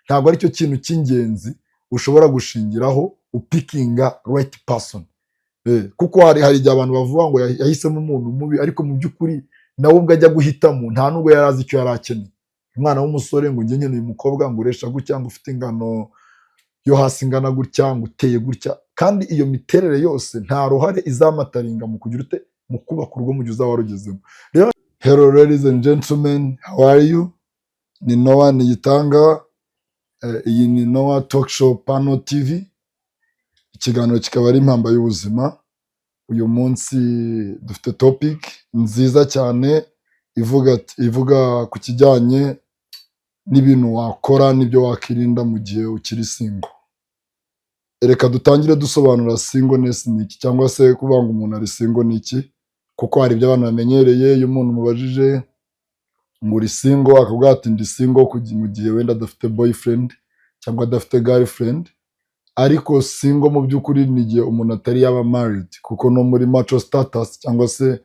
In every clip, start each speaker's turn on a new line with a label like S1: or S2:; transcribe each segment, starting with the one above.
S1: Ntabwo aricyo kintu cy'ingenzi ushobora gushingiraho upickinga right person. Kuko hari igihe abantu bavuga ngo yahisemo umuntu mubi, ariko mu by'ukuri nawe ubwo ajya guhitamo nta nubwo yari azi icyo yari akeneye. Umwana w'umusore ngo njye nkeneye umukobwa ngo uresha gutya, ngo ufite ingano yo hasi ingana gutya, ngo uteye gutya, kandi iyo miterere yose nta ruhare izamatteringa mu kugira ute, mu kubaka urugo mu gihe uzaba warugezemo. Rero, hello ladies and gentlemen, how are you? Ni Noah Niyitanga. Iyi ni Noah Talk Show Pano TV, ikiganiro kikaba ari Impamba y'Ubuzima. Uyu munsi dufite topic nziza cyane ivuga ku kijyanye n'ibintu wakora n'ibyo wakirinda mu gihe ukiri single. Reka dutangire dusobanura singleness ni iki, cyangwa se kuvuga ngo umuntu ari single ni iki, kuko hari ibyo abantu bamenyereye. Iyo umuntu umubajije ngo uri single, akavuga ati ndi single mu gihe wenda adafite boyfriend cyangwa adafite girlfriend. Ariko single mu by'ukuri ni igihe umuntu atari yaba married, kuko no muri marital status cyangwa se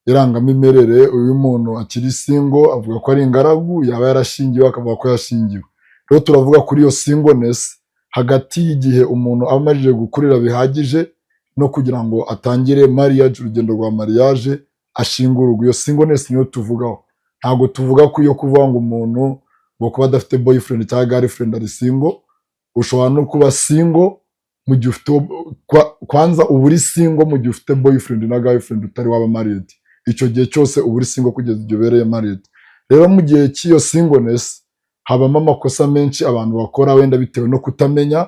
S1: irangamimerere, uyu muntu akiri single avuga ko ari ingaragu, yaba yarashyingiwe akavuga ko yashyingiwe. Rero turavuga kuri iyo singleness hagati y'igihe umuntu aba amajije gukurira bihagije no kugira ngo atangire marriage, urugendo rwa mariage, ashinge urugo. Iyo singleness niyo tuvugaho. Ntabwo tuvuga ko iyo kuvuga ngo umuntu ngo kuba adafite boyfriend cyangwa girlfriend ari single. Ushobora no kuba single mu gihe ufite kwanza uba uri single mu gihe ufite boyfriend na girlfriend utari waba married. Icyo gihe cyose uba uri single kugeza igihe ubereye married. Rero mu gihe cy'iyo singleness habamo amakosa menshi abantu bakora, wenda bitewe no kutamenya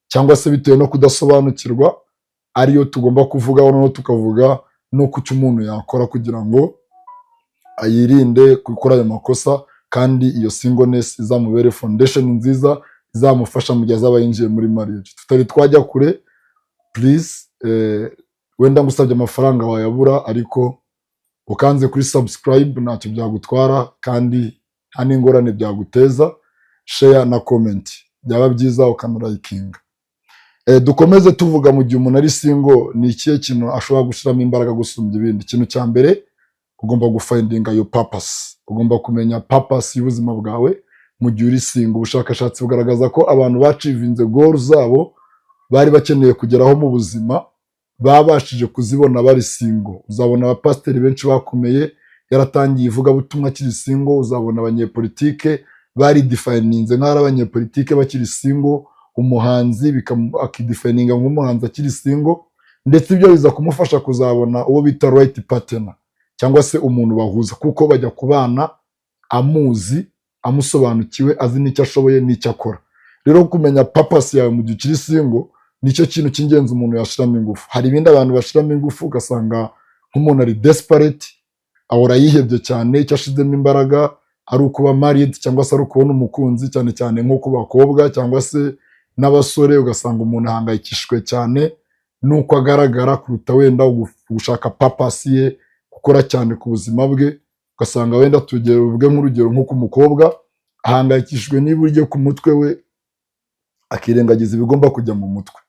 S1: cyangwa se bitewe no kudasobanukirwa, ariyo tugomba kuvugaho. Noneho tukavuga no ku cyo umuntu yakora kugira ngo ayirinde gukora ayo makosa, kandi iyo singleness izamubere foundation nziza izamufasha mu gihe azaba yinjiye muri marriage. Tutari twajya kure, please, wenda ngusabye amafaranga wayabura, ariko ukanze kuri subscribe ntacyo byagutwara kandi nta n'ingorane byaguteza. Share na comment byaba byiza, ukanalikinga. Dukomeze tuvuga mu gihe umuntu ari single ni ikihe kintu ashobora gushyiramo imbaraga gusumbya ibindi. Ikintu cya mbere, ugomba gufindinga your purpose. Ugomba kumenya purpose y'ubuzima bwawe mu gihe uri single. Ubushakashatsi bugaragaza ko abantu bachievinze goal zabo bari bakeneye kugeraho mu buzima babashije kuzibona bari single. Uzabona abapasiteri benshi bakomeye yaratangiye ivugabutumwa akiri single. Uzabona abanyepolitike baridefininze nk'aho ari abanyepolitike bakiri single, umuhanzi akidefininga nk'umuhanzi akiri single, ndetse ibyo biza kumufasha kuzabona uwo bita right partner cyangwa se umuntu bahuza, kuko bajya kubana amuzi, amusobanukiwe, azi n'icyo ashoboye n'icyo akora. Rero kumenya purpose yawe mu gihe ukiri single nicyo kintu cy'ingenzi umuntu yashiramo ingufu. Hari ibindi abantu bashiramo ingufu, ugasanga nk'umuntu ari desperate, ahora yihebye cyane, icyo ashizemo imbaraga ari ukuba married cyangwa se ari ukubona umukunzi, cyane cyane nko ku bakobwa cyangwa se n'abasore. Ugasanga umuntu ahangayikishijwe cyane n'uko agaragara kuruta wenda gushaka purpose ye, gukora cyane ku buzima bwe. Ugasanga wenda tugere uvuge nk'urugero nko ku mukobwa, ahangayikishijwe n'ibiryo ku mutwe we, akirengagiza ibigomba kujya mu mutwe.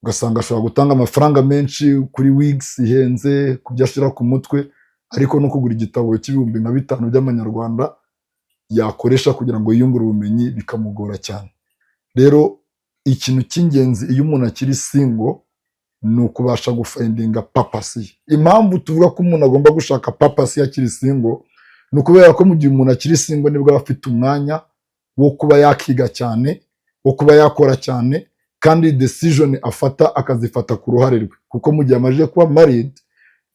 S1: Ugasanga ashobora gutanga amafaranga menshi kuri wigs ihenze, ku byo ashyira ku mutwe, ariko no kugura igitabo cy'ibihumbi nka 5 by'amanyarwanda yakoresha kugira ngo yiyungure ubumenyi bikamugora cyane. Rero ikintu cy'ingenzi iyo umuntu akiri single ni ukubasha gufindinga purpose ye. Impamvu tuvuga ko umuntu agomba gushaka purpose ye akiri single ni ukubera ko mu gihe umuntu akiri single nibwo aba afite umwanya wo kuba yakiga cyane, wo kuba yakora cyane, kandi decision afata akazifata ku ruhare rwe, kuko mu gihe amaze kuba married,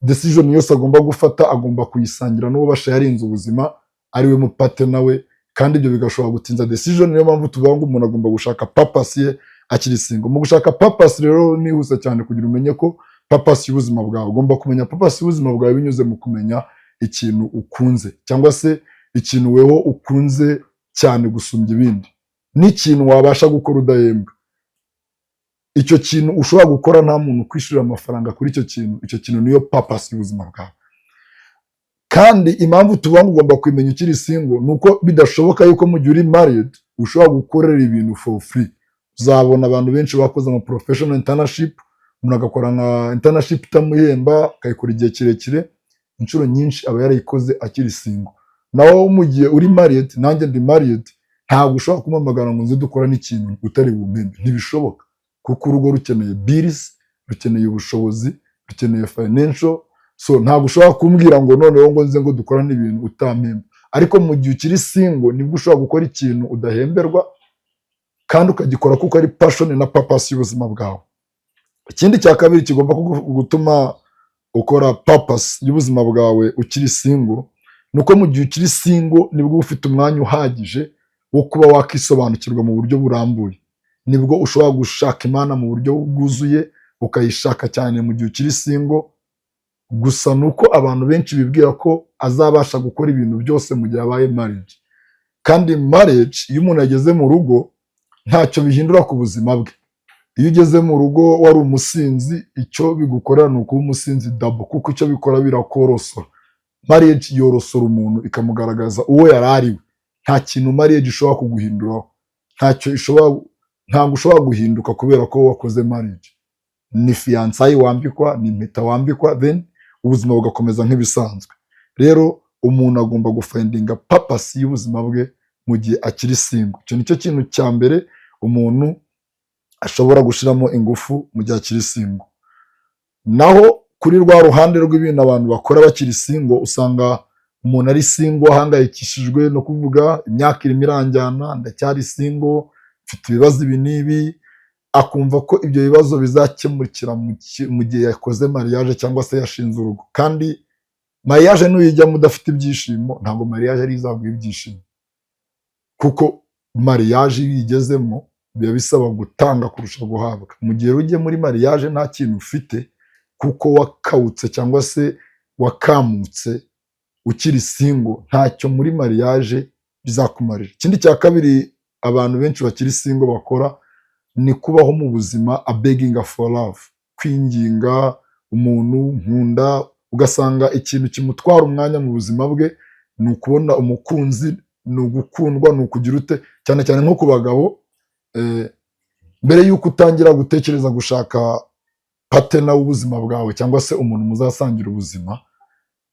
S1: decision yose agomba gufata agomba kuyisangira n'uwo basharinze ubuzima, ari we mupartner we, kandi ibyo bigashobora gutinza decision. Niyo mpamvu tuvuga ngo umuntu agomba gushaka purpose ye akiri single. Mu gushaka purpose rero, nihuse cyane kugira umenye ko purpose y'ubuzima bwawe, ugomba kumenya purpose y'ubuzima bwawe binyuze mu kumenya ikintu ukunze, cyangwa se ikintu weho ukunze cyane gusumbya ibindi, n'ikintu wabasha gukora udahembwa. Icyo kintu ushobora gukora nta muntu ukwishyurira amafaranga kuri icyo kintu, icyo kintu niyo purpose y'ubuzima bwawe. Kandi impamvu tuvuga ngo ugomba kumenya ukiri single ni uko bidashoboka yuko mu gihe uri married ushobora gukorera ibintu for free. Uzabona abantu benshi bakoze ama professional internship, umuntu agakora nka internship itamuhemba, akayikora igihe kirekire, inshuro nyinshi aba yarayikoze akiri single. Naho mu gihe uri married, nanjye ndi married, ntabwo nshobora gukora internship Ntabwo ushobora kumpamagara ngo nze dukora n'ikintu utari bumpembe, ntibishoboka, kuko urugo rukeneye bills, rukeneye ubushobozi, rukeneye financial. So ntabwo ushobora kumbwira ngo noneho ngo nze ngo dukorane ibintu utampemba. Ariko mu gihe ukiri single, nibwo ushobora gukora ikintu udahemberwa kandi ukagikora kuko ari passion na purpose y'ubuzima bwawe. Ikindi cya kabiri kigomba gutuma ukora purpose y'ubuzima bwawe ukiri single, ni uko mu gihe ukiri single nibwo uba ufite umwanya uhagije wo kuba wakisobanukirwa mu buryo burambuye. Nibwo ushobora gushaka Imana mu buryo bwuzuye, ukayishaka cyane mu gihe ukiri single. Gusa ni uko abantu benshi bibwira ko azabasha gukora ibintu byose mu gihe abaye marriage. Kandi marriage, iyo umuntu yageze mu rugo, ntacyo bihindura ku buzima bwe. Iyo ugeze mu rugo wari umusinzi, icyo bigukorera ni ukuba umusinzi double, kuko icyo bikora birakorosora. Marriage yorosora umuntu, ikamugaragaza uwo yari ari we. Nta kintu marriage ishobora kuguhinduraho, ntacyo ishobora. Ntabwo ushobora guhinduka kubera ko wakoze marriage. Ni fiançailles wambikwa, ni impeta wambikwa, then ubuzima bugakomeza nk'ibisanzwe. Rero umuntu agomba gufindinga purpose y'ubuzima bwe mu gihe akiri single. Icyo nicyo kintu cya mbere umuntu ashobora gushyiramo ingufu mu gihe akiri single. Naho kuri rwa ruhande rw'ibintu abantu bakora bakiri single, usanga umuntu ari single ahangayikishijwe no kuvuga: "Imyaka irimo iranjyana, ndacyari single, mfite ibibazo ibi n'ibi." Akumva ko ibyo bibazo bizakemukira mu gihe yakoze mariage cyangwa se yashinze urugo. Kandi mariage nuyijyamo udafite ibyishimo, ntabwo mariage ari izaguha ibyishimo, kuko mariage iyo uyigezemo biba bisaba gutanga kurusha guhabwa. Mu gihe ugiye muri mariage nta kintu ufite, kuko wakawutse cyangwa se wakamutse ukiri single, ntacyo muri mariage bizakumarira. Ikindi cya kabiri abantu benshi bakiri single bakora ni kubaho mu buzima a begging for love, kwinginga umuntu nkunda. Ugasanga ikintu kimutwara umwanya mu buzima bwe ni ukubona umukunzi, ni ugukundwa, ni ukugira ute. Cyane cyane nko ku bagabo, mbere y'uko utangira gutekereza gushaka partner w'ubuzima bwawe cyangwa se umuntu muzasangira ubuzima,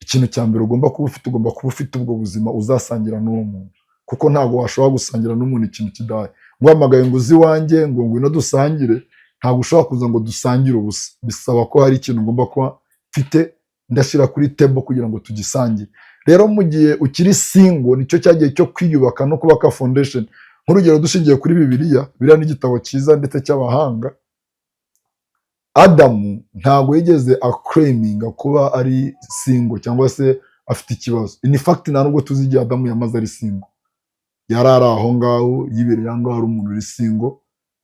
S1: ikintu cya mbere ugomba kuba ufite, ugomba kuba ufite ubwo buzima uzasangira n'uwo muntu, kuko ntabwo washobora gusangira n'umuntu ikintu kidahari. Nguhamagaye ngo uze iwanjye, ngo ngwino dusangire, ntabwo ushobora kuza ngo dusangire ubusa. Bisaba ko hari ikintu ngomba kuba mfite ndashyira kuri table kugira ngo tugisangire. Rero mu gihe ukiri single, nicyo cyagihe cyo kwiyubaka no kubaka foundation. Nk'urugero, dushingiye kuri Bibiliya, Bibiliya ni igitabo cyiza ndetse cy'abahanga. Adamu ntabwo yigeze aclaiminga kuba ari single cyangwa se afite ikibazo. In fact, nta nubwo tuzi igihe Adamu yamaze ari single. Yari ari aho ngaho, yibereye aho ngaho, ari umuntu uri single.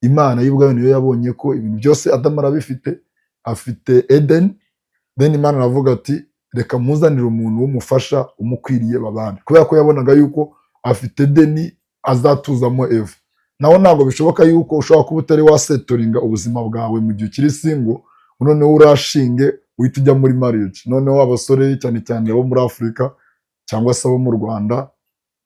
S1: Imana yo ubwayo niyo yabonye ko ibintu byose Adamu arabifite, afite Eden. Then Imana aravuga ati: "Reka muzanire umuntu w'umufasha umukwiriye babane," kubera ko yabonaga yuko afite Edeni azatuzamo Eva. Naho ntabwo bishoboka yuko ushobora kuba utari wasettlinga ubuzima bwawe mu gihe ukiri single, noneho urashinge uhita ujya muri marriage. Noneho abasore, cyane cyane abo muri Afurika cyangwa se abo mu Rwanda,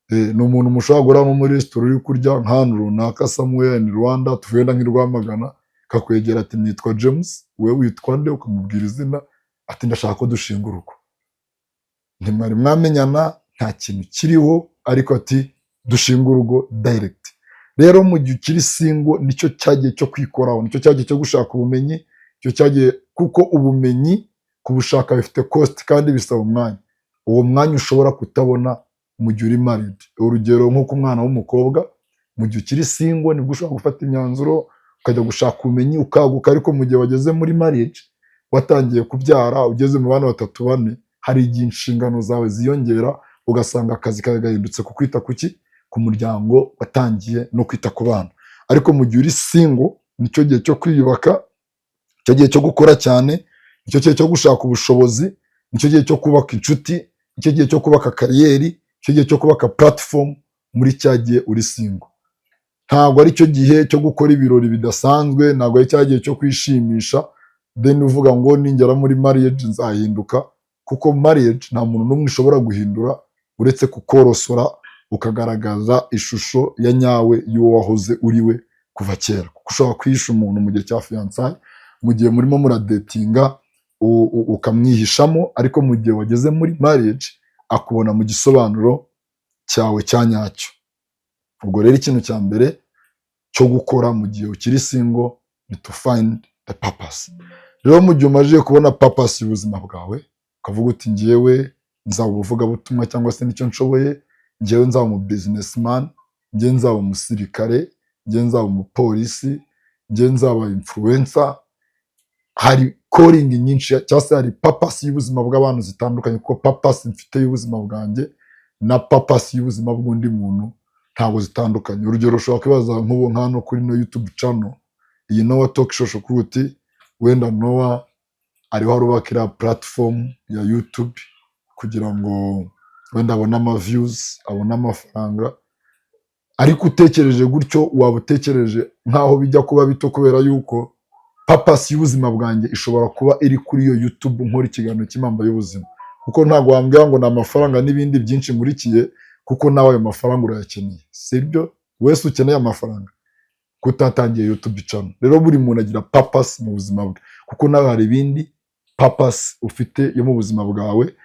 S1: ni umuntu mushobora guhura nko muri resitora uri kurya nk'ahantu runaka, somewhere in Rwanda, tuvenda nk'i Rwamagana, akakwegera ati: "Nitwa James, wowe witwa nde?" Ukamubwira izina, ati: "Ndashaka ko dushinga urugo." Ntimwari mwamenyana, nta kintu kiriho, ariko ati: "Dushinga urugo" direct. Rero mu gihe ukiri single, nicyo cyagihe cyo kwikoraho, nicyo cyagihe cyo gushaka ubumenyi, icyo cyagihe, kuko ubumenyi kubushaka bifite cost kandi bisaba umwanya, uwo mwanya ushobora kutabona mu gihe uri married. Urugero, nk'uko umwana w'umukobwa, mu gihe ukiri single nibwo ushobora gufata imyanzuro, ukajya gushaka ubumenyi, ukaguka. Ariko mu gihe wageze muri marriage, watangiye kubyara, ugeze mu bana batatu, bane, hari igihe inshingano zawe ziyongera, ugasanga akazi kawe gahindutse ku kwita ku ki? Ku muryango, watangiye no kwita ku bana. Ariko mu gihe uri single, nicyo gihe cyo kwiyubaka, nicyo gihe cyo gukora cyane, nicyo gihe cyo gushaka ubushobozi, nicyo gihe cyo kubaka inshuti, nicyo gihe cyo kubaka career, nicyo gihe cyo kubaka platform. Muri cya gihe uri single, ntabwo ari cyo gihe cyo gukora ibirori bidasanzwe, ntabwo ari cya gihe cyo kwishimisha, then uvuga ngo ningera muri marriage nzahinduka, kuko marriage nta muntu n'umwe ushobora guhindura uretse kukorosora, ukagaragaza ishusho ya nyawe y'uwo wahoze uri we kuva kera. Kuko ushobora kwihisha umuntu mu gihe cya fiançailles, mu gihe murimo muradatinga, ukamwihishamo, ariko mu gihe wageze muri marriage akubona mu gisobanuro cyawe cya nyacyo. Ubwo rero ikintu cya mbere cyo gukora mu gihe ukiri single ni to find the purpose. Rero mu gihe umajije kubona purpose y'ubuzima bwawe, ukavuga uti: "Ngewe nzaba umuvugabutumwa cyangwa se nicyo nshoboye, ngewe nzaba umu businessman, ngewe nzaba umusirikare, ngewe nzaba umupolisi, ngewe nzaba influencer." Hari calling nyinshi cyangwa se hari purpose y'ubuzima bw'abantu zitandukanye, kuko purpose mfite y'ubuzima bwanjye na purpose y'ubuzima bw'undi muntu ntabwo zitandukanye. Urugero, ushobora kwibaza nk'ubu nka hano kuri no YouTube channel iyi Noah Talk Show, ushobora uti wenda Noah ariho arubaka iriya platform ya YouTube kugira ngo wenda abone ama views, abone amafaranga. Ariko utekereje gutyo waba utekereje nk'aho bijya kuba bito, kubera yuko purpose y'ubuzima bwanjye ishobora kuba iri kuri iyo YouTube nkora ikiganiro cy'impamba y'ubuzima, kuko ntabwo wambwira ngo ni amafaranga n'ibindi byinshi nkurikiye, kuko nawe ayo mafaranga urayakeneye, sibyo? Wese ukeneye amafaranga kutatangiye YouTube channel. Rero buri muntu agira purpose mu buzima bwe, kuko nawe hari ibindi purpose ufite yo mu buzima bwawe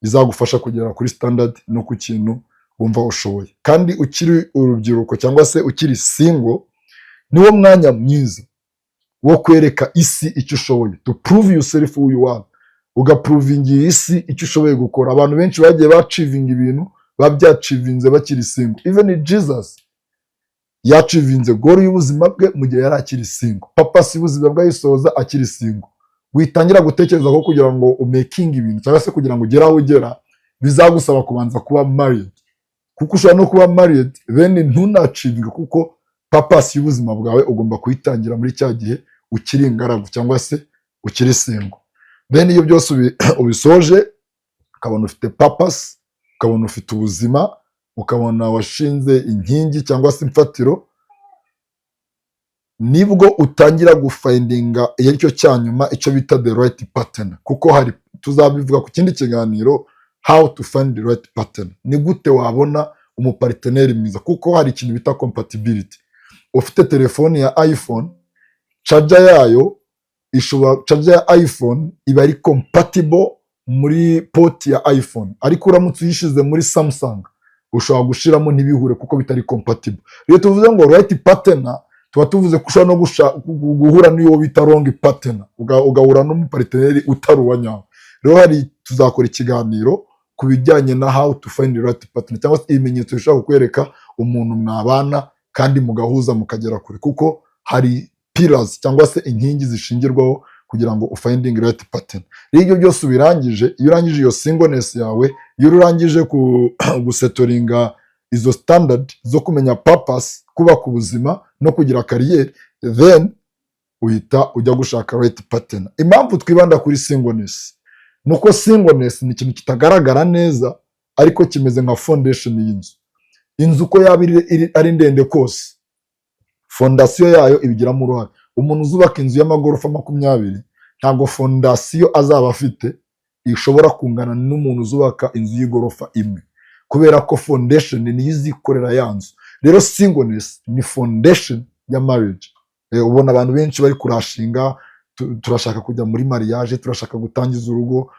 S1: bizagufasha kugera kuri standard no ku kintu wumva ushoboye. Kandi ukiri urubyiruko cyangwa se ukiri single, niwo mwanya mwiza wo kwereka isi icyo ushoboye, to prove yourself who you are, ugaprovingira isi icyo ushoboye gukora. Abantu benshi bagiye bachievinga ibintu babyachievinze bakiri single. Even Jesus yachievinze goal y'ubuzima bwe mu gihe yari akiri single, purpose y'ubuzima bwe ayisoza akiri single. Witangira gutekereza ko kugira ngo umakinge ibintu cyangwa se kugira ngo ugere aho ugera bizagusaba kubanza kuba married, kuko ushobora no kuba married then ntunachievinge, kuko purpose y'ubuzima bwawe ugomba kuyitangira muri cya gihe ukiri ingaragu cyangwa se ukiri single. Then iyo byose ubisoje, ukabona ufite purpose, ukabona ufite ubuzima, ukabona washinze inkingi cyangwa se imfatiro, nibwo utangira gufindinga iyo aricyo cya nyuma, icyo bita the right partner. Kuko hari tuzabivuga ku kindi kiganiro, how to find the right partner, ni gute wabona umupartner mwiza, kuko hari ikintu bita compatibility. Ufite telefone ya iPhone, charger yayo ishobora, charger ya iPhone iba ari compatible muri port ya iPhone, ariko uramutse uyishize muri Samsung ushobora gushiramo ntibihure kuko bitari compatible. Iyo tuvuze ngo right partner, tuba tuvuze ko ushobora no guhura n'uwo bita wrong partner, ugahura n'umupartner utari uwa nyawe. Rero hari tuzakora ikiganiro ku bijyanye na how to find the right partner, cyangwa se ibimenyetso bishobora kukwereka umuntu mwabana kandi mugahuza mukagera kure, kuko hari pillars cyangwa se inkingi zishingirwaho kugira ngo ufinding right partner. Rero ibyo byose ubirangije, iyo urangije iyo singleness yawe, iyo urangije gusettlinga izo standard zo kumenya purpose, kubaka ubuzima no kugira career, then uhita ujya gushaka right partner. Impamvu twibanda kuri singleness ni uko singleness ni ikintu kitagaragara neza, ariko kimeze nka foundation y'inzu. Inzu uko yaba ari ndende kose, fondasiyo yayo ibigiramo uruhare. Umuntu uzubaka inzu y'amagorofa 20, ntabwo fondasiyo azaba afite ishobora kungana n'umuntu uzubaka inzu y'igorofa imwe, kubera ko foundation niyo izikorera ya nzu. Rero singleness ni foundation ya marriage. Ubona abantu benshi bari kurushinga, turashaka kujya muri mariage, turashaka gutangiza urugo,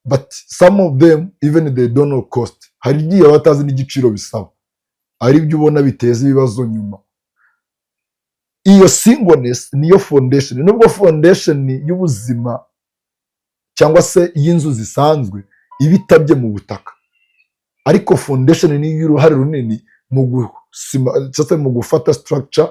S1: but some of them even they don't know cost. Hari igihe baba batazi n'igiciro bisaba, ari byo ubona biteza ibibazo nyuma. Iyo singleness niyo foundation. Nubwo foundation y'ubuzima cyangwa se y'inzu zisanzwe iba itabye mu butaka, ariko foundation niyo uruhare runini mu gusima cyangwa se mu gufata structure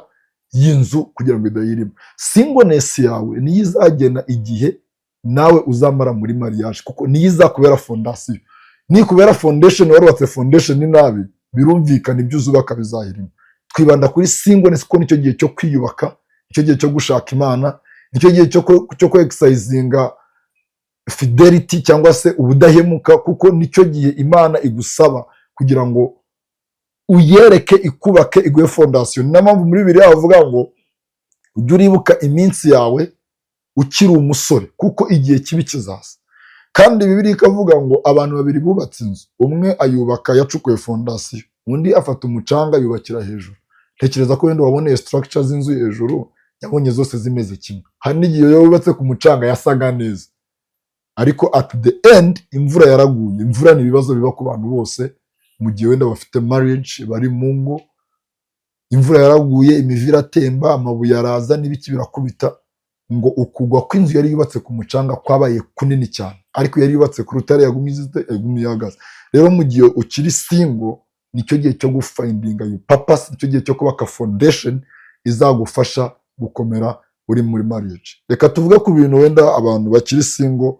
S1: y'inzu kugira ngo idahirima. Singleness yawe niyo izagena igihe nawe uzamara muri mariage, kuko niyo izakubera fondasiyo. Nikubera foundation warubatse foundation nabi, birumvikana ibyo uzubaka bizahirima. Twibanda kuri singleness kuko nicyo gihe cyo kwiyubaka, nicyo gihe cyo gushaka Imana, nicyo gihe cyo kwexercisinga fidelity cyangwa se ubudahemuka, kuko nicyo gihe Imana igusaba kugira ngo uyereke, ikubake, iguhe fondasiyo. Ni nayo mpamvu muri Bibiliya bavuga ngo ujye uribuka iminsi yawe ukiri umusore, kuko igihe kibi kizaza. Kandi Bibiliya ikavuga ngo abantu babiri bubatse inzu, umwe ayubaka yacukuye fondasiyo, undi afata umucanga yubakira hejuru. Tekereza ko wenda waboneye structure z'inzu hejuru, yabonye zose zimeze kimwe. Hari n'igihe iyo wubatse ku mucanga yasaga neza, ariko at the end imvura yaraguye. Imvura ni ibibazo biba ku bantu bose mu gihe wenda bafite marriage, bari mu ngo. Imvura yaraguye, imivu iratemba, amabuye araza n'ibiki birakubita, ngo ukugwa kw'inzu yari yubatse ku mucanga kwabaye kunini cyane, ariko yari yubatse ku rutare yagumye izite, yagumye ihagaze. Rero mu gihe ukiri single, nicyo gihe cyo gufindinga your purpose, nicyo gihe cyo kubaka foundation izagufasha gukomera uri muri marriage. Reka tuvuge ku bintu wenda abantu bakiri single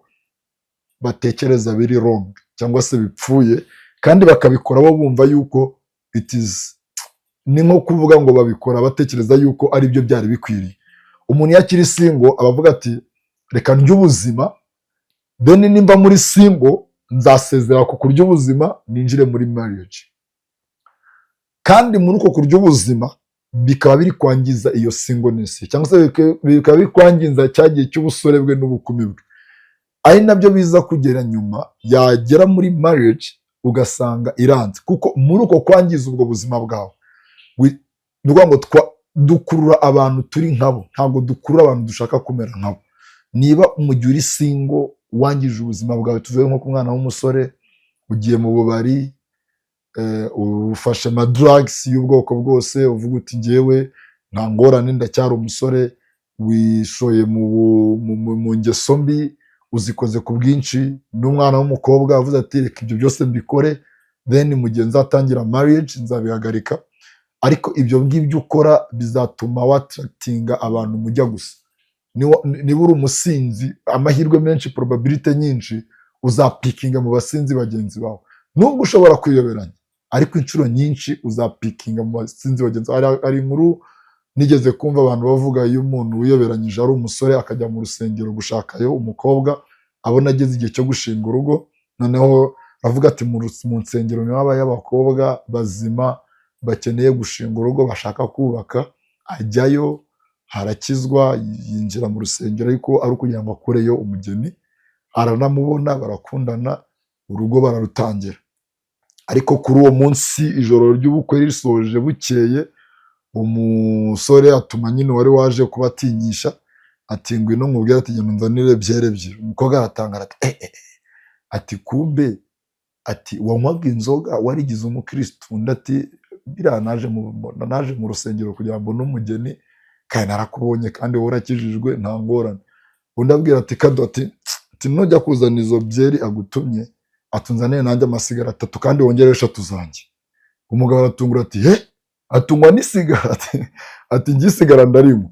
S1: batekereza biri wrong cyangwa se bipfuye, kandi bakabikora bo bumva yuko it is, ni nko kuvuga ngo babikora batekereza yuko ari byo byari bikwiriye. Umuntu iyo akiri single aba avuga ati: "Reka ndye ubuzima, then nimba muri single nzasezera ku kurya ubuzima ninjire muri marriage." Kandi muri uko kurya ubuzima bikaba biri kwangiza iyo singleness, cyangwa se bikaba biri kwangiza cya gihe cy'ubusore bwe n'ubukumi bwe, ari nabyo biza kugera nyuma yagera muri marriage ugasanga iranze, kuko muri uko kwangiza ubwo buzima bwawe ni ukuvuga ngo dukurura abantu turi nkabo, ntabwo dukurura abantu dushaka kumera nkabo. Niba mu gihe uri single wangije ubuzima bwawe, tuvuge nko ku mwana w'umusore ugiye mu bubari, ufashe ama drugs y'ubwoko bwose, uvuga uti: "Njyewe nta ngorane, ndacyari umusore," wishoye mu ngeso mbi, uzikoze ku bwinshi. N'umwana w'umukobwa avuze ati: "Reka ibyo byose mbikore, then mu gihe nzatangira marriage nzabihagarika." Ariko ibyo ngibyo ukora bizatuma wattractinga abantu mujya gusa. Niba uri umusinzi, amahirwe menshi, probability nyinshi, uzapickinga mu basinzi bagenzi bawe, nubwo ushobora kwiyoberanya, ariko inshuro nyinshi uzapickinga mu basinzi bagenzi bawe. Hari inkuru nigeze kumva abantu bavuga iyo umuntu wiyoberanyije ari umusore akajya mu rusengero gushakayo umukobwa, abona ageze igihe cyo gushinga urugo. Noneho aravuga ati: "Mu nsengero niho habayo abakobwa bazima bakeneye gushinga urugo, bashaka kubaka." Ajyayo, harakizwa, yinjira mu rusengero ariko ari ukugira ngo akureyo umugeni, aranamubona, barakundana, urugo bararutangira. Ariko kuri uwo munsi, ijoro ry'ubukwe risoje, bukeye umusore atuma nyine wari waje kubatinyisha ati: "Ngwino nkubwire." Ati: "Genda unzanire byeri ebyiri." Umukobwa aratangara ati: "Eh, eh, eh." Ati: "Kumbe," ati, "wanywaga inzoga warigize umukristo?" Undi ati: "Biriya naje mu rusengero kugira ngo mbone umugeni, kandi narakubonye, kandi wowe urakijijwe, nta ngorane." Undi abwira ati: "Kado," ati, "nujya kuzana izo byeri agutumye, atunzaniye nanjye amasigara atatu, kandi wongereho eshatu zanjye." Umugabo aratungura ati: "He, atungwa n'isigara?" Ati: "Njye isigara ndarimo."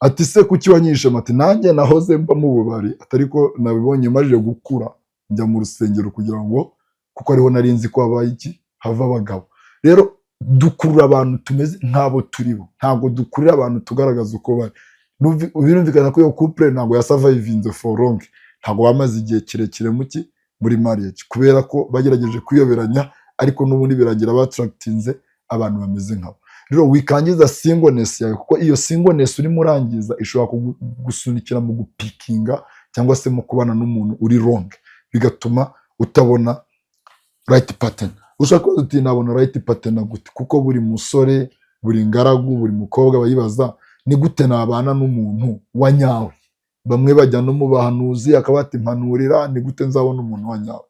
S1: Ati: "Se kuki wanyishemo?" Ati: "Nanjye nahoze mba mu bubari," ati, "ariko nabibonye maze gukura njya mu rusengero kugira ngo, kuko ariho nari nzi ko habaye iki, hava abagabo." Rero dukurura abantu tumeze nk'abo turi bo, ntabwo dukurura abantu tugaragaza uko bari. Birumvikana ko iyo couple ntabwo yasurvivinze for long, ntabwo bamaze igihe kirekire muki muri marriage, kubera ko bagerageje kwiyoberanya, ariko n'ubundi birangira battractinze abantu bameze nkabo. Rero wikangiza singleness yawe, kuko iyo singleness urimo urangiza ishobora kugusunikira mu gupickinga cyangwa se mu kubana n'umuntu uri wrong, bigatuma utabona right partner. Ushobora kubaza uti: "Nabona right partner gute?" Kuko buri musore, buri ngaragu, buri mukobwa aba yibaza: "Ni gute nabana n'umuntu wa nyawe?" Bamwe bajya no mu bahanuzi, akaba ati: "Mpanurira, ni gute nzabona umuntu wa nyawe?"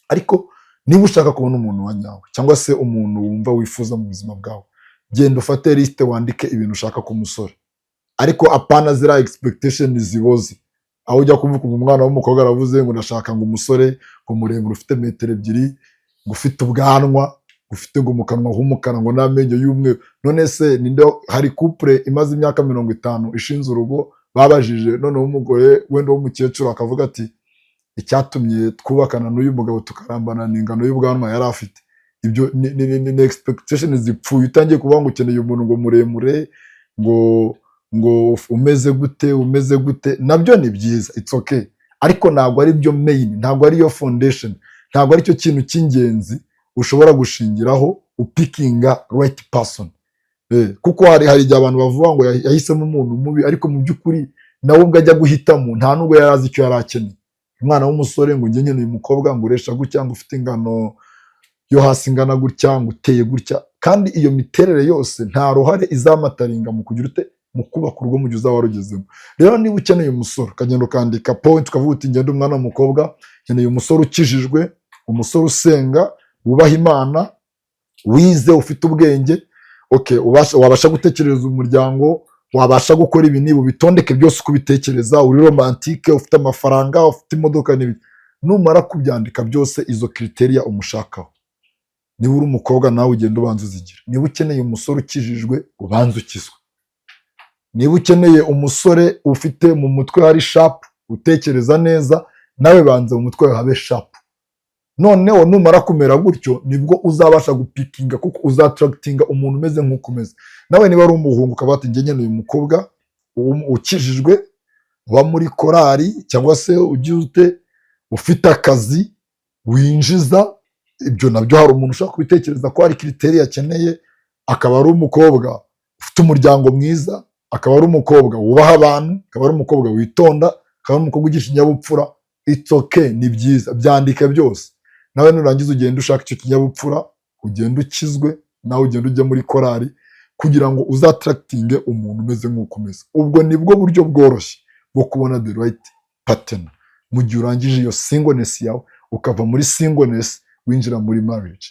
S1: Ariko niba ushaka kubona umuntu wa nyawe, cyangwa se umuntu wumva wifuza mu buzima bwawe, genda ufate liste, wandike ibintu ushaka ku musore, ariko apana ziriya expectation ziboze, aho ujya kuvuga umwana w'umukobwa aravuze ngo: "Ndashaka ngo umusore ngo muremure, ufite metero 2, ngo ufite ubwanwa, ngo ufite ngo mu kanwa h'umukara, ngo n'amenyo y'umweru." None se ninde? Hari couple imaze imyaka 50 ishinze urugo babajije, noneho umugore wenda w'umukecuru akavuga ati: "Icyatumye twubakana n'uyu mugabo tukarambana ni ingano y'ubwanwa yari afite." Ibyo ni expectation zipfuye. Utangiye kuvuga ngo ukeneye umuntu ngo muremure, ngo umeze gute, umeze gute, nabyo ni byiza, it's okay, ariko ntabwo ari byo main, ntabwo ariyo foundation, ntabwo aricyo kintu cy'ingenzi ushobora gushingiraho upickinga right person. Kuko hari igihe abantu bavuga ngo yahisemo umuntu mubi, ariko mu by'ukuri nawe ubwo ajya guhitamo nta nubwo yari azi icyo yari akeneye. Umwana w'umusore ngo: "Njye nkeneye umukobwa ngo uresha gutya, ngo ufite ingano yo hasi ingana gutya, ngo uteye gutya." Kandi iyo miterere yose nta ruhare izamatteringa mu kugira ute, mu kubaka urugo mu gihe uzaba warugezemo. Rero niba ukeneye umusore, ukagenda ukandika point, ukavuga uti: "Ngende umwana w'umukobwa, nkeneye umusore ukijijwe, umusore usenga, wubaha Imana, wize, ufite ubwenge, Okay, wabasha gutekereza umuryango, wabasha gukora ibi niba ubitondeke byose uko ubitekereza, uri romantique, ufite amafaranga, ufite imodoka n'ibindi. Numara kubyandika byose, izo criteria umushakaho, niba uri umukobwa nawe ugenda ubanza uzigira. Niba ukeneye umusore ukijijwe, ubanza ukizwe. Niba ukeneye umusore ufite mu mutwe hari sharp, utekereza neza, nawe banza mu mutwe wawe habe sharp. Noneho numara kumera gutyo, nibwo uzabasha gupickinga, kuko uzattractinga umuntu umeze nk'uko umeze nawe. Niba ari umuhungu, ukaba wati: "Njye nkeneye umukobwa ukijijwe, uba muri korari, cyangwa se ugize ute, ufite akazi winjiza." Ibyo nabyo hari umuntu ushobora kubitekereza ko hari criteria akeneye. Akaba ari umukobwa ufite umuryango mwiza, akaba ari umukobwa wubaha abantu, akaba ari umukobwa witonda, akaba ari umukobwa ugira ikinyabupfura. It's okay, ni byiza, byandike byose. Nawe nurangiza ugenda ushaka icyo kinyabupfura, ugenda ukizwe, nawe ugenda ujya muri korari, kugira ngo uzattractinge umuntu umeze nk'uko umeze. Ubwo nibwo buryo bworoshye bwo kubona the right partner, mu gihe urangije iyo singleness yawe, ukava muri singleness winjira muri marriage,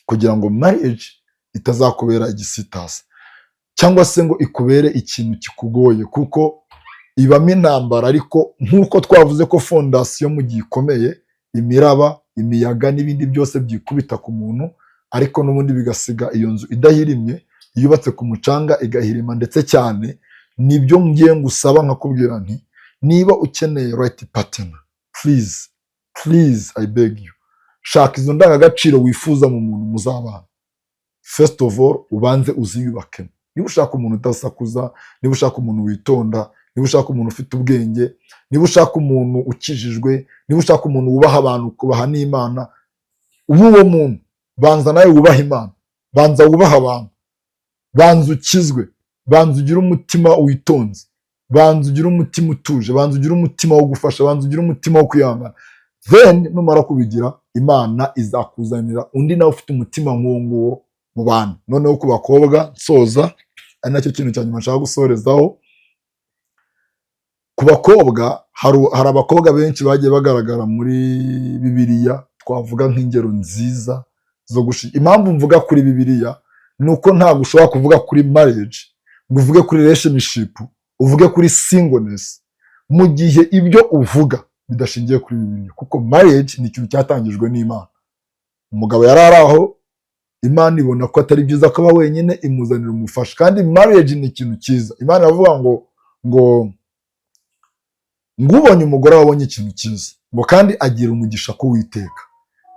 S1: kugira ngo marriage itazakubera igisitasa cyangwa se ngo ikubere ikintu kikugoye, kuko ibamo intambara. Ariko nk'uko twavuze ko fondation mu gihe ikomeye, imiraba, imiyaga n'ibindi byose byikubita ku muntu, ariko n'ubundi bigasiga iyo nzu idahirimye, yubatse ku mucanga igahirima ndetse cyane. Nibyo ngiye ngusaba, nkakubwira nti: niba ukeneye right partner, please, please, I beg you, shaka izo ndangagaciro wifuza mu muntu muzabana. First of all, ubanze uziyubakemo. Niba ushaka umuntu udasakuza, niba ushaka umuntu witonda, niba ushaka umuntu ufite ubwenge, niba ushaka umuntu ukijijwe, niba ushaka umuntu wubaha abantu, kubaha n'Imana, uba uwo muntu. Banza nawe wubaha Imana, banza wubaha abantu, banza ukizwe, banza ugire umutima witonze, banza ugire umutima utuje, banza ugire umutima wo gufasha, banza ugire umutima wo kwihangana. Then numara kubigira, Imana izakuzanira undi nawe ufite umutima nk'uwo nguwo mu bantu. Noneho ku bakobwa, nsoza, ari nacyo kintu cya nyuma nshaka gusorezaho, ku bakobwa hari abakobwa benshi bagiye bagaragara muri Bibiliya, twavuga nk'ingero nziza zo Impamvu mvuga kuri Bibiliya ni uko ntabwo ushobora kuvuga kuri marriage ngo uvuge kuri relationship, uvuge kuri singleness, mu gihe ibyo uvuga bidashingiye kuri Bibiliya, kuko marriage ni ikintu cyatangijwe n'Imana. Umugabo yari ari aho, Imana ibona ko atari byiza ko aba wenyine, imuzanira umufasha. Kandi marriage ni ikintu cyiza. Imana iravuga ngo ubonye umugore wabonye ikintu cyiza, ngo kandi agira umugisha ku Witeka.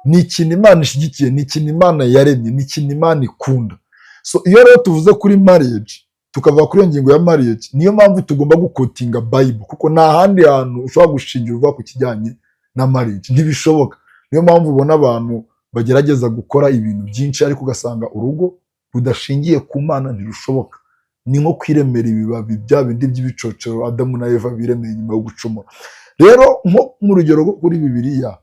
S1: Ni ikintu Imana ishyigikiye, ni ikintu Imana yaremye, ni ikintu Imana ikunda. So iyo rero tuvuze kuri marriage, tukava kuri iyo ngingo ya marriage, niyo mpamvu tugomba guquotinga Bible, kuko nta handi hantu ushobora gushingira uvuga ku kijyanye na marriage, ntibishoboka. Niyo mpamvu ubona abantu bagerageza gukora ibintu byinshi, ariko ugasanga urugo rudashingiye ku Mana ntirushoboka. Ni nko kwiremera ibibabi, bya bindi by'ibicocero Adamu na Eva biremeye nyuma yo gucumura. Rero nko mu rugero rwo kuri Bibiliya,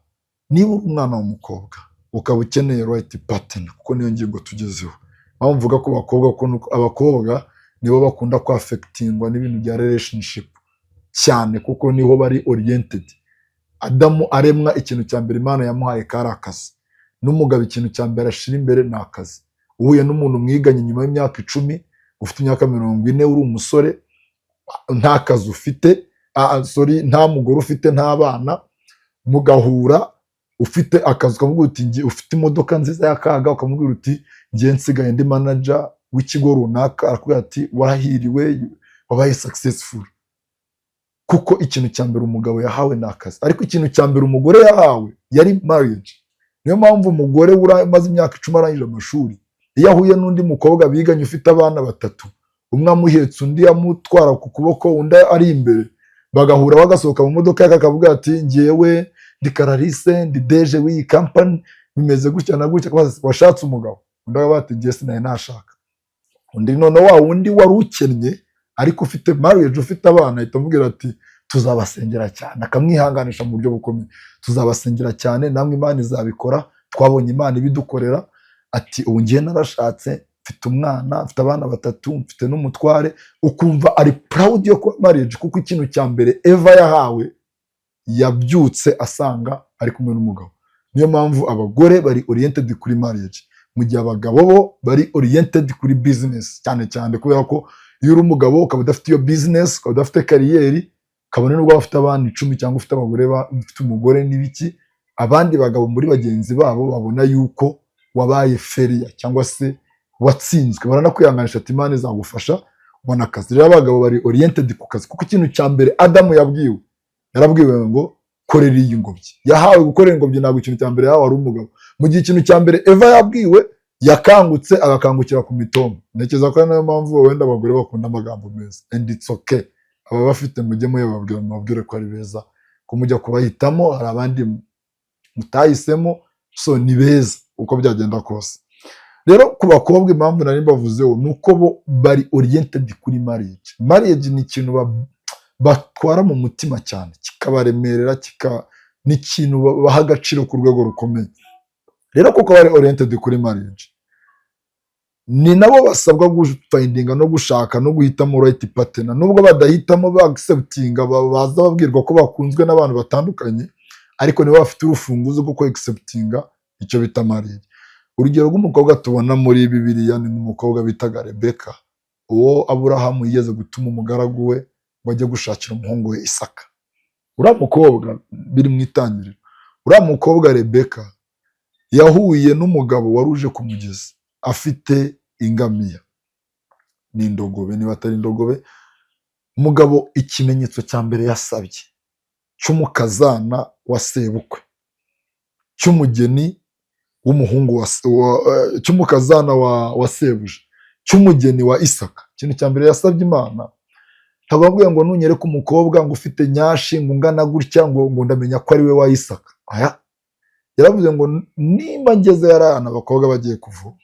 S1: niba uri umwana w'umukobwa ukaba ukeneye right partner, kuko niyo ngingo tugezeho, mpamvu mvuga ku bakobwa ko nuko abakobwa nibo bakunda kwaffectingwa n'ibintu bya relationship cyane, kuko niho bari oriented. Adamu aremwa, ikintu cya mbere Imana yamuhaye kari akazi. N'umugabo ikintu cya mbere ashira imbere ni akazi. Uhuye n'umuntu mwiganye nyuma y'imyaka 10, ufite imyaka 40, uri umusore, nta kazi ufite, sorry, nta mugore ufite, nta bana, mugahura ufite akazi, ukamubwira uti ufite imodoka nziza y'akaga, ukamubwira uti: "Ngiye nsigaye ndi manager w'ikigo runaka," arakubwira ati: "Warahiriwe, wabaye successful." Kuko ikintu cya mbere umugabo yahawe ni akazi, ariko ikintu cya mbere umugore yahawe yari marriage. Niyo mpamvu umugore umaze imyaka 10 arangije amashuri, iyo ahuye n'undi mukobwa biganye ufite abana batatu, umwe amuhetse, undi amutwara ku kuboko, undi ari imbere, bagahura bagasohoka mu modoka ye, akavuga ati: "Ngewe ndi Clarisse, ndi DG w'iyi company, bimeze gutya na gutya." Akabaza ati: "Washatse umugabo?" Undi akavuga ati: "Ngewe sinari nashaka." Undi noneho, wa wundi wari ukennye ariko ufite marriage, ufite abana, ahita amubwira ati: "Tuzabasengera cyane." Akamwihanganisha mu buryo bukomeye: "Tuzabasengera cyane, namwe Imana izabikora, twabonye Imana ibidukorera." Ati: "Ubu ngiye narashatse, mfite umwana, mfite abana batatu, mfite n'umutware." Ukumva ari proud yo kuba marriage, kuko ikintu cya mbere Eva yahawe, yabyutse asanga ari kumwe n'umugabo. Niyo mpamvu abagore bari oriented kuri marriage. Mu gihe abagabo bo bari oriented kuri business cyane cyane, kubera ko iyo uri umugabo ukaba udafite iyo business, ukaba udafite career, kabone nubwo waba ufite abana 10 cyangwa ufite abagore ufite umugore n'ibiki, abandi bagabo muri bagenzi babo babona yuko wabaye failure cyangwa se watsinzwe, baranakwihanganisha ati: "Imana izagufasha ubona akazi." Rero abagabo bari oriented ku kazi, kuko ikintu cya mbere Adamu yabwiwe, yarabwiwe ngo: "Korera iyi ngobyi." Yahawe gukorera ingobyi, ntabwo ikintu cya mbere yahawe ari umugabo. Mu gihe ikintu cya mbere Eva yabwiwe, yakangutse agakangukira ku mitoma. Ntekereza ko ari nayo mpamvu wenda abagore bakunda amagambo meza, and it's okay. Aba bafite, mujye muyababwira, mubabwire ko ari beza, ko mujya kubahitamo hari abandi mutahisemo. So ni beza uko byagenda kose. Rero ku bakobwa, impamvu nari mbavuzeho ni uko bo bari oriented kuri marriage. Marriage ni ikintu batwara mu mutima cyane, kikabaremerera, ni ikintu baha agaciro ku rwego rukomeye. Rero kuko bari oriented kuri marriage, ni nabo basabwa gufindinga no gushaka no guhitamo right partner. Nubwo badahitamo, baacceptinga, baza babwirwa ko bakunzwe n'abantu batandukanye, ariko nibo bafite urufunguzo rwo acceptinga icyo bita marriage. Urugero rw'umukobwa tubona muri Bibiliya ni nk'umukobwa bitaga Rebeka, uwo Aburahamu yigeze gutuma umugaragu we ngo ajye gushakira umuhungu we Isaka. Uriya mukobwa, biri mu Itangiriro, uriya mukobwa Rebeka yahuye n'umugabo wari uje ku mugezi afite ingamiya n'indogobe, niba atari indogobe. Umugabo, ikimenyetso cya mbere yasabye cy'umukazana wa sebukwe, cy'umugeni w'umuhungu wa cy'umukazana wa sebuja, cy'umugeni wa Isaka, ikintu cya mbere yasabye Imana, ntabwo yabwiye ngo: "Nunyereke umukobwa ngo ufite nyashi, ngo ungana gutya, ngo ndamenya ko ari we wa Isaka." Aya yaravuze ngo: "Nimba ngeze yarahana abakobwa bagiye kuvoma,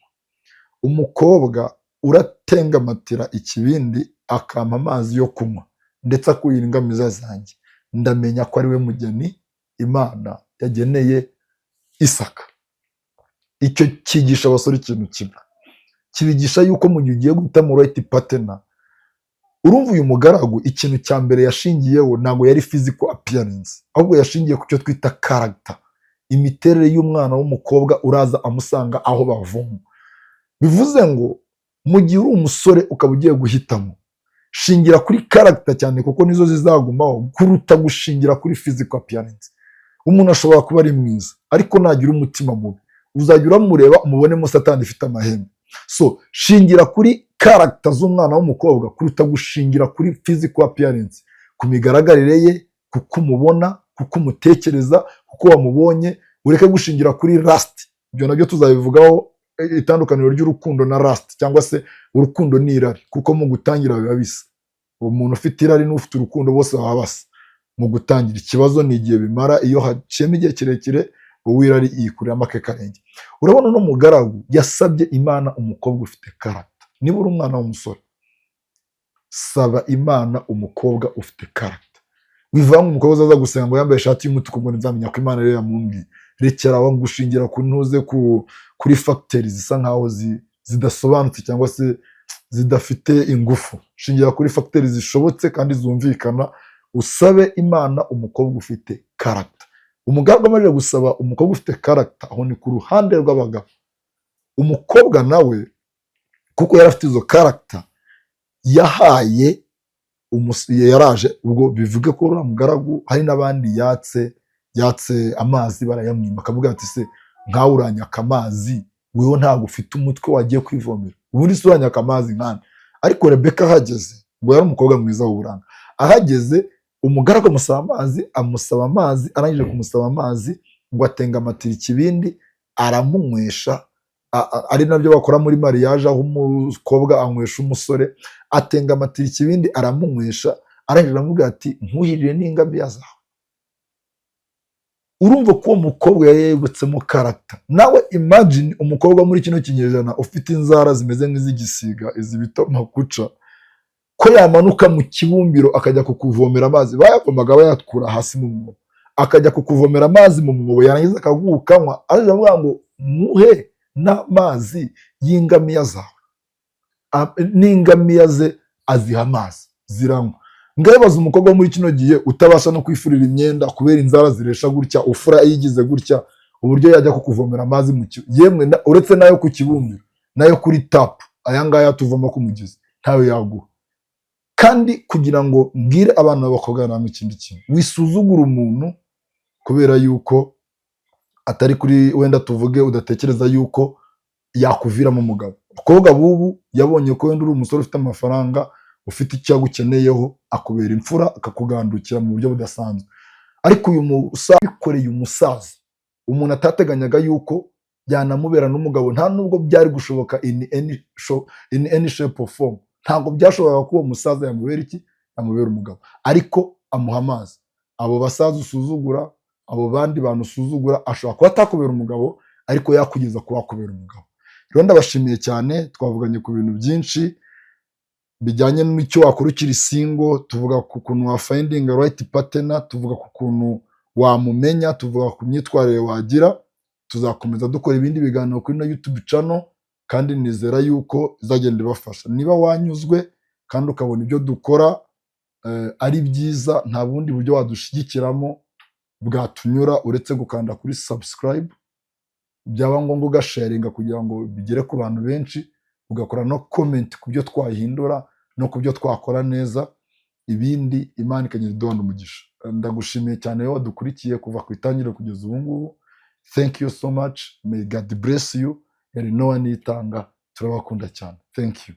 S1: umukobwa uratengamatira ikibindi akampa amazi yo kunywa ndetse akuhira ingamiza zanjye, ndamenya ko ari we mugeni Imana yageneye Isaka." Icyo cyigisha abasore ikintu kimwe, kibigisha yuko mu gihe ugiye guhitamo right partner, urumva uyu mugaragu ikintu cya mbere yashingiyeho ntabwo yari physical appearance, ahubwo yashingiye ku cyo twita character, imiterere y'umwana w'umukobwa uraza amusanga aho bavoma. Bivuze ngo mu gihe uri umusore ukaba ugiye guhitamo, shingira kuri character cyane, kuko nizo zizagumaho kuruta gushingira kuri physical appearance. Umuntu ashobora kuba ari mwiza, ariko nagira umutima mubi uzajya uramureba umubonemo satani ifite amahembe. So shingira kuri character z'umwana w'umukobwa kuruta gushingira kuri physical appearance, ku migaragarire ye, kuko umubona, kuko umutekereza, kuko wamubonye. Ureke gushingira kuri lust. Ibyo nabyo tuzabivugaho, itandukaniro ry'urukundo na lust, cyangwa se urukundo n'irari, kuko mu gutangira biba bisa. Umuntu ufite irari n'ufite urukundo bose baba basa mu gutangira. Ikibazo ni igihe bimara. Iyo haciyemo igihe kirekire, uw'irari yikuriramo ake karenge. Urabona uno mugaragu yasabye Imana umukobwa ufite character. Niba uri umwana w'umusore, saba Imana umukobwa ufite character. Wivanga umukobwa uzaza gusenga ngo yambaye ishati y'umutuku, ngo nzamenya ko Imana ariyo yamumbwiye. Rekera aho gushingira ku ntuze kuri facteurs zisa nkaho zidasobanutse cyangwa se zidafite ingufu. Shingira kuri facteurs zishobotse kandi zumvikana, usabe Imana umukobwa ufite character. Umugaragu amaze gusaba umukobwa ufite character, aho ni ku ruhande rw'abagabo. Umukobwa nawe, kuko yari afite izo character, yahaye yaraje. Ubwo bivuge ko uriya mugaragu hari n'abandi yatse amazi barayamwima, akavuga ati: "Se nkawe uranyaka amazi, wewe ntabwo ufite umutwe wagiye kwivomera? Ubundi se uranyaka amazi nkande?" Ariko Rebeka ahageze, ngo yari umukobwa mwiza w'uburanga, ahageze umugaragu amusaba amazi, amusaba amazi, arangije kumusaba amazi ngo atengamatira ikibindi aramunywesha, ari nabyo bakora muri mariage, aho umukobwa anywesha umusore. Atengamatira ikibindi aramunywesha, arangije aramubwira ati: "Nkuhirire n'ingamiya zawe." Urumva ko uwo mukobwa yari yubatsemo character. Nawe imagine umukobwa muri kino kinyejana ufite inzara zimeze nk'iz'igisiga, izi bita makuca, ko yamanuka mu kibumbiro akajya kukuvomera amazi. Bayavomaga bayakura hasi mu mwobo, akajya kukuvomera amazi mu mwobo, yarangiza akaguha ukanywa, aravuga ngo: "Muhe n'amazi y'ingamiya zawe." N'ingamiya ze aziha amazi ziranywa. Ngabibaza umukobwa wo muri kino gihe utabasha no kwifurira imyenda kubera inzara ziresha gutya, ufura yigize gutya, Uburyo yajya kukuvomera amazi mu yemwe uretse n'ayo ku kibumbiro, n'ayo kuri tap, aya ngaya tuvoma ku mugezi, ntayo yaguha. Kandi kugira ngo mbwire abana b'abakobwa namwe ikindi kintu, wisuzugura umuntu kubera yuko atari kuri, wenda tuvuge, udatekereza yuko yakuviramo umugabo. Abakobwa b'ubu, yabonye ko wenda uri umusore ufite amafaranga, ufite icyo agukeneyeho, akubera imfura, akakugandukira mu buryo budasanzwe. Ariko uyu musaza bikoreye umusaza, umuntu atateganyaga yuko yanamubera n'umugabo, nta nubwo byari gushoboka in any shape or form. Ntabwo byashoboraga ko uwo musaza yamubera iki, yamubera umugabo, ariko amuha amazi. Abo basaza usuzugura, abo bandi bantu usuzugura, ashobora kuba atakubera umugabo, ariko yakugeza kuba wakubera umugabo. Rero ndabashimiye cyane. Twavuganye ku bintu byinshi bijyanye n'icyo wakora ukiri single, tuvuga ku kuntu wafindinga right partner, tuvuga ku kuntu wamumenya, tuvuga ku myitwarire wagira. Tuzakomeza dukora ibindi biganiro kuri ino YouTube channel, kandi nizera yuko izagenda ibafasha. Niba wanyuzwe kandi ukabona ibyo dukora ari byiza, nta bundi buryo wadushyigikiramo bwatunyura uretse gukanda kuri subscribe, byaba ngombwa ugasharinga kugira ngo bigere ku bantu benshi, ugakora no comment ku byo twahindura no ku byo twakora neza. Ibindi Imana ikagenda iduhana umugisha. Ndagushimiye cyane wowe wadukurikiye kuva ku itangiriro kugeza ubu ngubu. Thank you so much, may God bless you. Yari Noah Nitanga, turabakunda cyane. Thank you.